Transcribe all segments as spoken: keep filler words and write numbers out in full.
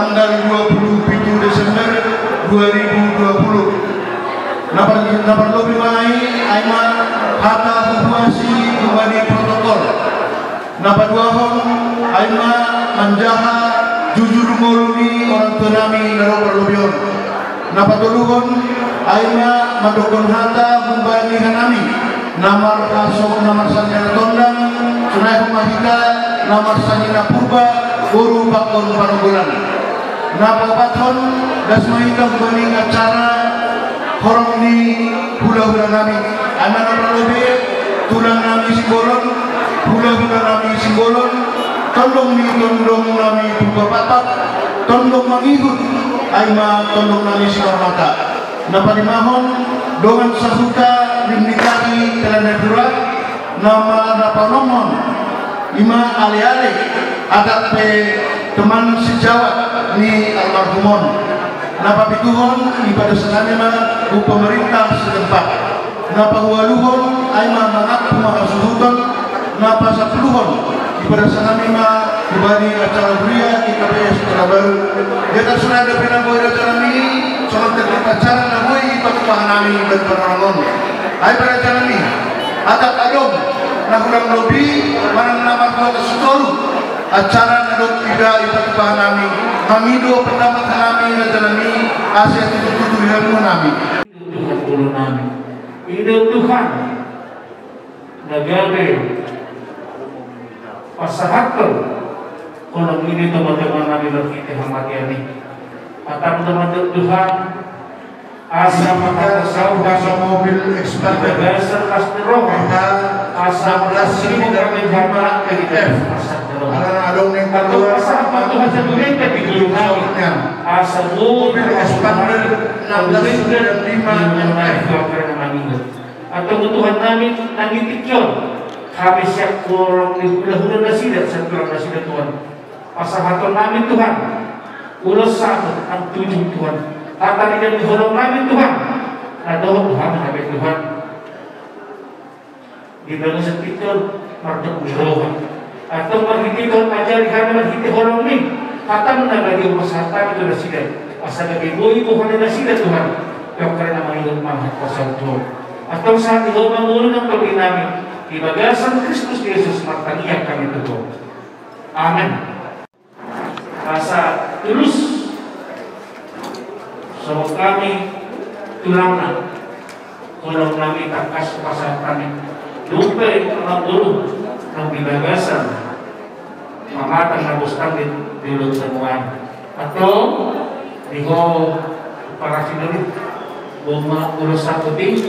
tanggal dua puluh pitu Desember dua ribu dua puluh. Na par-, na parlobi ma i, ai ma hata huhuasi humbani protokol. Na paduahon, ai ma manjaha jujur ngolu ni orang tua nami na ro parlobi on. Na patoluhon, ai ma mandokkon hata humbani hanami na marhaso na marsanina tondang, sonai homa hita na marsanina purba, boru pakon panonggolan. Na paopathon, das ma hita humbani acara horong ni hulahula nami. Ai ma na parlobi, tulang nami Simbolon, hulahula nami Simbolon, tondong ni tondong nami Purba Pakpak, tondong mangihut, ai ma tondong nami Simarmata. Na palimahon, dongan sahuta Limnitahi Telaga Dura, na ma na paonomhon, i ma aleale, atap pe teman sejawat ni almarhum on. Na papituhon, ipadas hanami ma tu pemerintah setempat. Na paualuhon, ai ma mangampu ma hasuhuton. Na pasampuluhon, ipadas hanami ma humbani acara huria G K P S Kota Baru. Di atas nada pe na boi raja nami, songon tertib acara na boi ipatupa hanami bahen panorang on. Ai pe raja nami, atap adong na hurang lobi manang na marhuta sitoru acara na dob ipatupa hanami, mangido pendapat hanami raja nami, asa tutu-tutu dihamu hanami. Tuhan, ulu nami, ido Tuhan na gabe pasahathon holong i di tonga-tonga nami marhite hamatean i. Patam do ma Tuhan, asa mangkasau mobil expander, bagasan las ni roha, asa mangkasau mobil expander, asa adong ning pasahat Tuhan satu ring asa mobil expander enam belas sembilan lima. Antong Tuhan nami, nang i tingki on hami sian holong ni hulahula nasida, sian tulang nasida Tuhan, pasahaton nami Tuhan ulos sahat nang tuju Tuhan, hata ni holong nami Tuhan, na dohot hami hape Tuhan. Di bagasan tingki on mardok ni roha, antong marhite Tuhan, ajari hami marhite holong ni hataM na badia, pasahat hami tu nasida, asa gabe boi boha ni nasida Tuhan, tu angka na mangido mangahanhon pasahat Tuhan. Antong sahat ni Ho ma ngolunami, tondi nami, di bagasan Kristus Jesus martangiang hami tu Ho. Amen. Asa tulus songon hami tulangna, holong nami tangkas pasahat hami, dung pe amangboru, nang di bagasan pamatang na bostang di, di ulaon samuan. Antong di ho parasi doli, boha ma ulos saput i,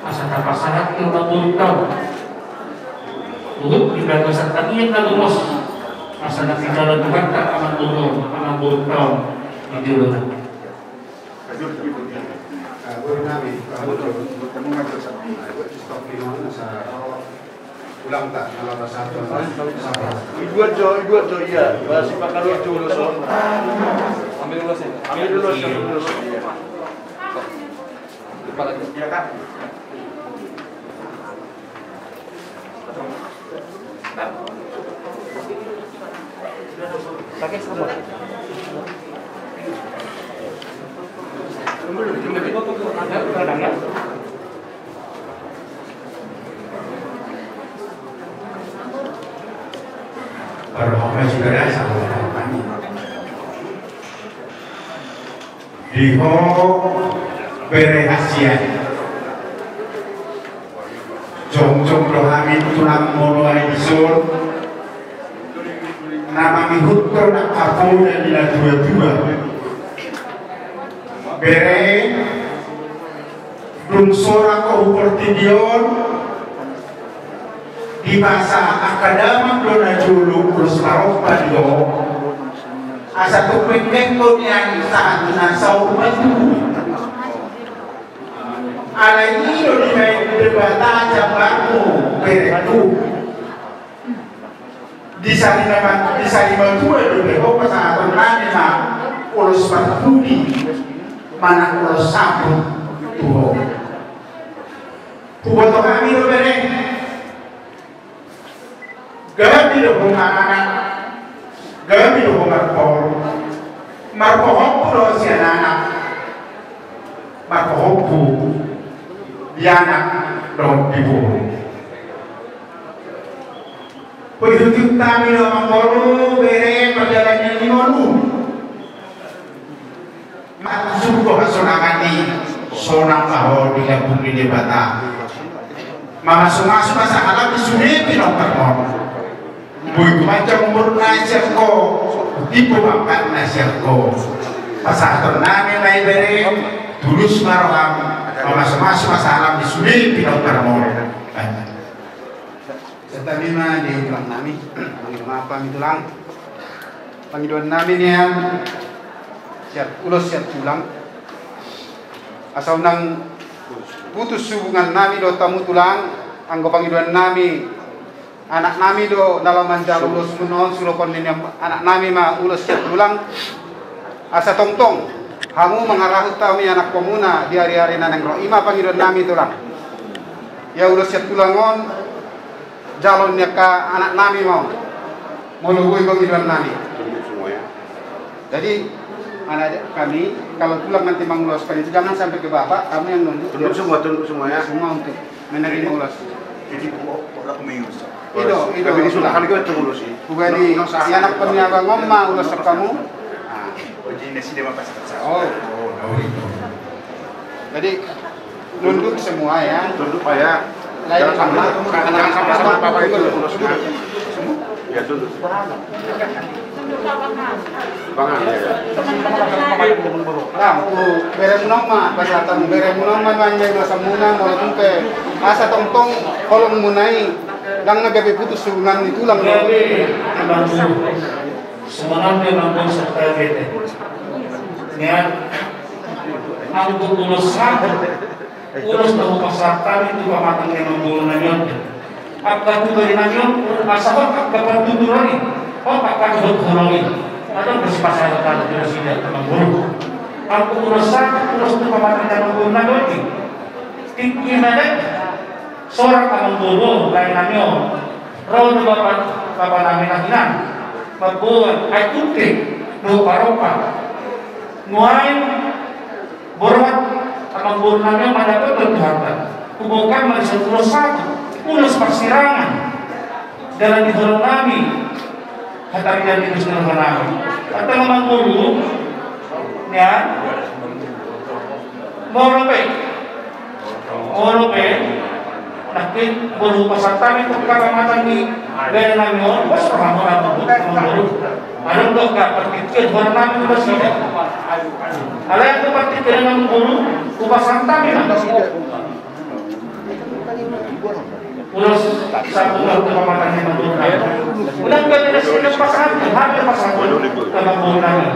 asa tapasahat tu amangboru tau. Huhut di bagasan tangiang na gomos, asa na pinjalo Tuhanta amangboru, amangboru tau di jolo. Ibuat jo, ibuat jo, iya. Masih pakai lucu, lucu. Ambil dulu sih. Ambil dulu sih, ambil dulu sih. Iya. Depan lagi. Iya, Kak. Para hamba saudara, sama kami. Di ho bere hasian. Jongjong do hami tulang molo ai dison, na mangihuthon angka poda ni natuatua. Bere, dung solang ho hu portibi on, dipasa angka damang do na jolo ulos parompa di ho. Asa tung penggeng do nian sahat na saur matua. Alai i do dibaen Debata jambarmu, bereku. Disari na ma, disari matua dope ho pasahaton nami ma ulos parpudi manang ulos saput tu ho. Huboto hami do bere. Gabe do ho maranak, gabe do ho marpor. Marpohompu do sianak, marpohompu dianak dohot diboru. Paihuthon nami do amangboru, bere, pardalanan ni ngolu. Mansur do hasonangan i, sonang ma ho di lambung ni Debata. Mamasumasu ma sahalak di sude pinomparmon. Boi tu mancang umur na sian ho, tipu mampat na sian ho. Pasahaton nami ma i bere, tulus ma roham, mamasumasu ma sahalak di sude pinomparmon. Santabi ma di tulang nami, pangido ma hami tulang. Pangidoan nami nian, siat ulos siat tulang. Asa unang putus hubungan nami dohot hamu tulang, anggo pangidoan nami, anak nami do na laho manjalo ulos muna on, surohon ni anak nami ma ulos siat tulang. Asa tongtong hamu mangarahut hami anak hamuna di ari-ari na naeng ro, i ma pangidoan nami tulang. Ia ulos siat tulang on, jalo ni angka anak nami ma on. Molo boi pangidoan nami. Jadi, anak kami, kalau tulang nanti mangulos itu jangan sampai ke bapak, kami yang nunduk. Tunduk semua, tunduk semuanya. Semua untuk menerima ulos. Jadi, pokok, pokok kami ulos. Ido, ido. Tapi di Sulawesi kan itu ulos sih. Bukan di, di anak peniaga ngomong ulos kamu. Nah. Oh, jadi ini sih dia apa? Oh. Jadi, nunduk semua ya. Tunduk, Pak, ya. Lain jangan sampai, sama, jangan sampai sama Bapak itu. Ya, tunduk. Pangan, ya, ya. Nah, ku bere muna on ma, pasahat hamu bere muna on ma, nuaeng ma ulos muna, molo tung pe asa tongtong holong muna i, ndang na gabe putus hubungan ni tulang. Gabe, amangboru. Semangat memang konsep target. Ya, anggo ulos satu, ulos na hupasahat hami tu pamatang ni amangboru nami on. Angka tu bere nami on, asa hot angka partuturan i, hot angka dohot holong i. Adong do sipasahat hami tu nasida amangboru. Anggo ulos satu, ulos tu pamatang ni amangboru nami on. Tingki na dek, sorang amangboru, lae nami on. Ro do bapa, bapa nami na hinan. Mamboan, ai kuntik, dohot parompa. Nuaeng, borhat amangboru nami mandapothon Tuhanta. Huboan ma disi ulos satu, ulos parsirangan. Dalan ni holong nami, hata ni Debata ni roha nami. Hata amangboru, ya. Molo pe. Molo pe. Nangkin molo pasahat hami tu angka pamatang ni bere nami on, pos roha muna amangboru. Adong do angka partingkian holong nami tu nasida. Alai angka partingkian amangboru, hupasahat hami ma. Ulos satu ulos tu pamatang ni amangboru nami. Unang gabe nasida pasahat, hami pasahat tu amangboru nami.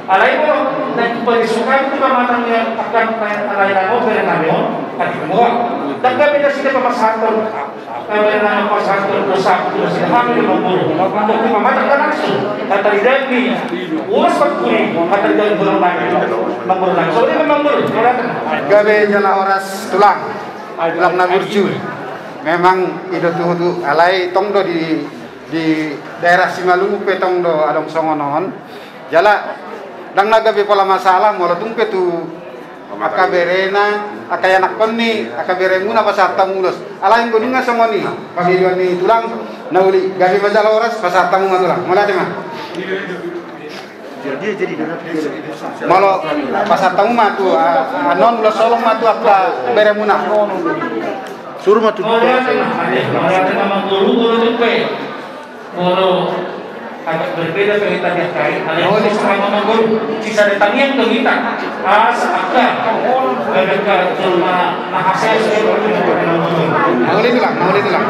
Alai molo na tu bagi sukan tu pamatang ni angka alai nami on, bere nami on, hati mua. Unang gabe nasida pasahathon. Kami na pasahathon dosa, dosa hami di amangboru. Untuk di pamatang na langsung. Hata di daging. Ulos pakuri. Hata di daging burung lagi. Amangboru langsung. Soalnya amangboru. Gabe jala horas tulang. Tulang na burju. Memang i do tutu, alai tong do di, di daerah Simalungun pe tong do adong songon on. Jala, ndang na gabe pola masalah, molo tung pe tu angka berena, angka ianakkon ni, angka bere muna pasahat hamu ulos. Alai anggo nunga songon i, pangidoan ni tulang, na uli, gabe ma jala horas, pasahat hamu ma tulang. Mauliate ma. Molo pasahat hamu ma tu, a, anon ulos holong ma tu angka bere muna. Suru ma tu. Mauliate ma, mauliate ma amangboru, molo tung pe. Molo agak berbeda cerita di angka i, alai molo sama amangboru, sisada tangiang do hita. Asa angka, gabe angka jolma na hasea. Mauliate tulang, mauliate tulang.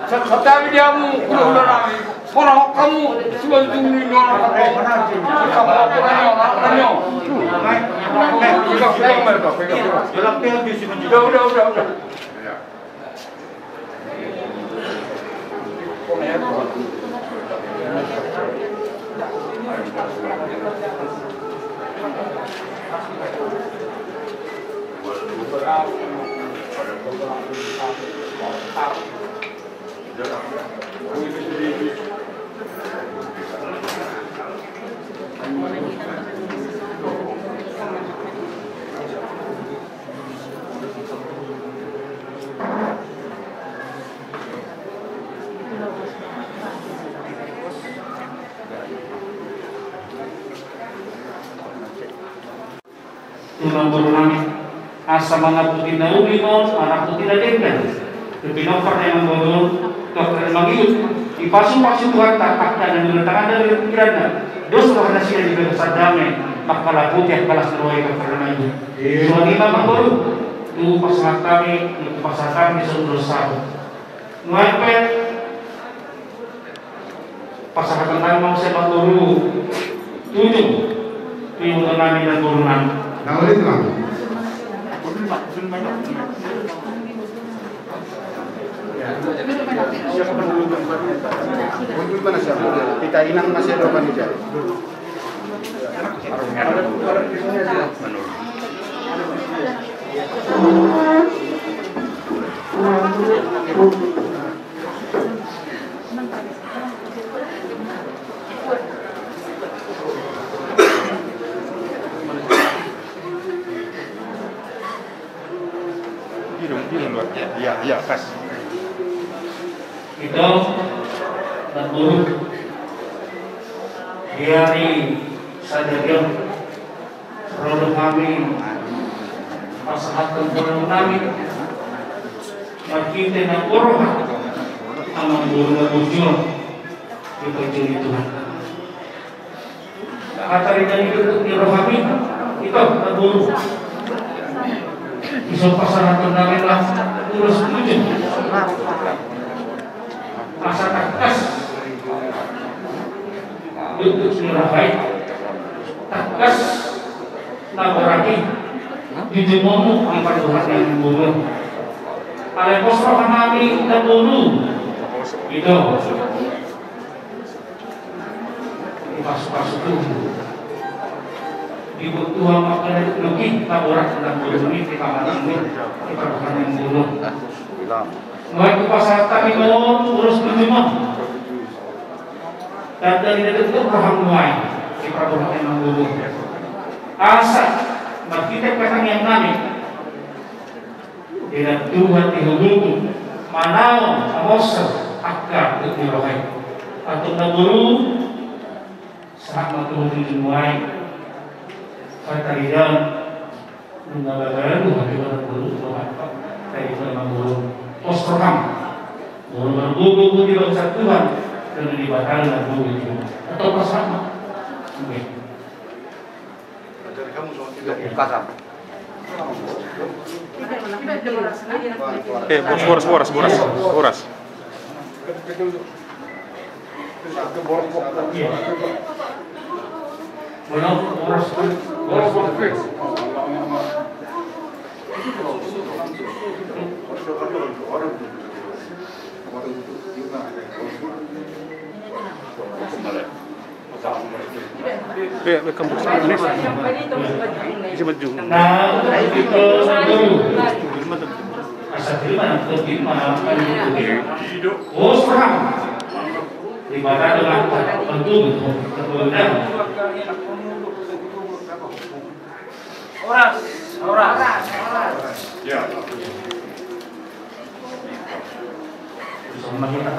Santabi di hamu hulahula nami. Molo hamu suan tung ni nona. Udah, udah, udah, udah. Imam guru nami, asa mangaputi nauli mo, mangaputi na dengkan. Pinompar na imam guru, dokter mangiut, ipasu-pasu Tuhan tak pakta na nila tangan dari pikiran na. Dos roh na sila di bebas adame, makalaputi at balas na roy ka pernah itu. Suami imam guru, tu pasahat kami, tu pasahat kami sa ulos sabo. Nuan pe, pasahat kami mau sa imam guru. Tujuh, tujuh na nami dan guru nami. Nah, ulit lang. Kumpul mana siya? Pita inang masih ada panitia. Di luar, di luar. Ya, ya, ya, pas. Ito, nagburuk. Di hari sadarion. Rodo kami, pasahat kami, nami, makita na puro, amang guru na bujur, ipajuli Tuhan. Atari na ito ni rohami, ito, na guru. Isang pasahat kami lang, ulos tujuh. Asa takas. Duduk ni rohai. Takas. Na berarti di demomu di paduhan yang guru. Ale pos roh nami na guru. Ito. Ipasu-pasu tubuh. Di butuhan makanya lebih taborak na guru ini di paman ini. Di paduhan yang guru. Nuai ku pasahat kami mo, ulos tujuh mo. Tanda di dekat tu paham nuai. Di paduhan yang guru. Asa, makita katang yang nami. Ina Tuhan ti hulugu, manau, amoso, akka, ti rohai. Atau na guru, sama Tuhan ti nuai, fatalidan, nung nabagalan, Tuhan ti na guru, Tuhan, tadi Tuhan na guru, postroham, guru na guru, guru di bangsa Tuhan, dan di batang na guru itu. Atau pasama. Oke. Kasam. Eh, boras, boras, boras, boras. Boras, boras. Be, be, kamu sana, Nis. Isi maju. Nah, itu, itu. Asa terima, terima, terima. Oh, serang. Di mana dengan betul, betul, betul. Horas, horas. Ya. Sama kita.